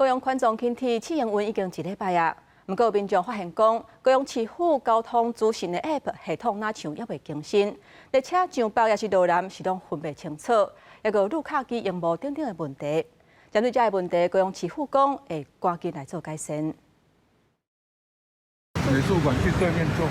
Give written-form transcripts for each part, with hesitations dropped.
高雄環狀輕鐵試營運已經一禮拜啊，毋過民眾發現講，高雄市府交通資訊的 App 系統若像猶未更新，列車上北抑是落南是攏分袂清楚，抑閣有讀卡機螢幕等等的問題。針對這个問題，高雄市府講會趕緊來做改善。美術館去對面坐。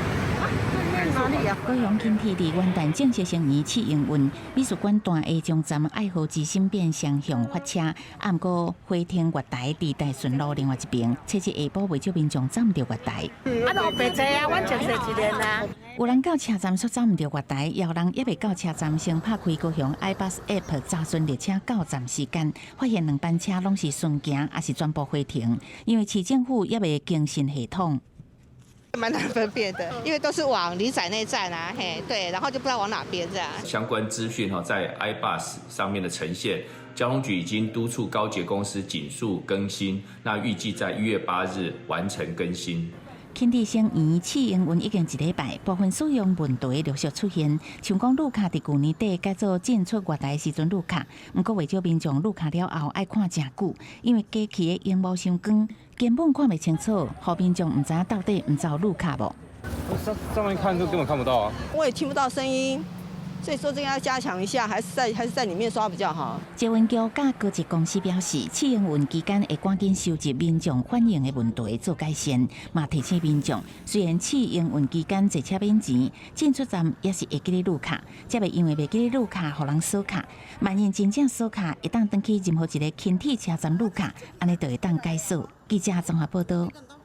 高雄輕鐵佇元旦正式成年試營運，美術館大下終站愛河之心變雙向發車，啊，毋過回程月台佇大順路另外一邊，初一下晡袂少民眾走毋著月台。啊，路白坐啊，阮前坐一年啊。有人到車站煞走毋著月台，也有人猶未到車站先拍開高雄 iBus App 查詢列車到站時間，發現兩班車攏是順行，抑是全部回程，因為市政府猶未更新系統。蠻難分辨的，因為都是往里仔內站啊，嘿，對，然後就不知道往哪邊這樣。相關資訊哈，在 iBus 上面的呈現，交通局已經督促高捷公司盡速更新，那預計在1月8日完成更新。輕鐵先移試營運已經一禮拜，部分使用問題陸續出現，像講讀卡佇舊年底改做進出月台時陣讀卡，毋過袂少民眾讀卡了後愛看誠久，因為機器的螢幕傷光，根本看袂清楚，予民眾毋知影到底毋走讀卡無。上上面看就根本看不到啊！我也聽不到聲音。所以說這個要加強一下，還是在裡面刷比較好。捷運局佮高捷公司表示，試營運期間會趕緊收集民眾反映的問題做改善，嘛提醒民眾，雖然試營運期間坐車免錢，進出站也是會記得讀卡，才袂因為袂記得讀卡，予人鎖卡。萬一真正鎖卡，會當轉去任何一个輕鐵車站讀卡，按呢就會當解鎖。記者綜合報道。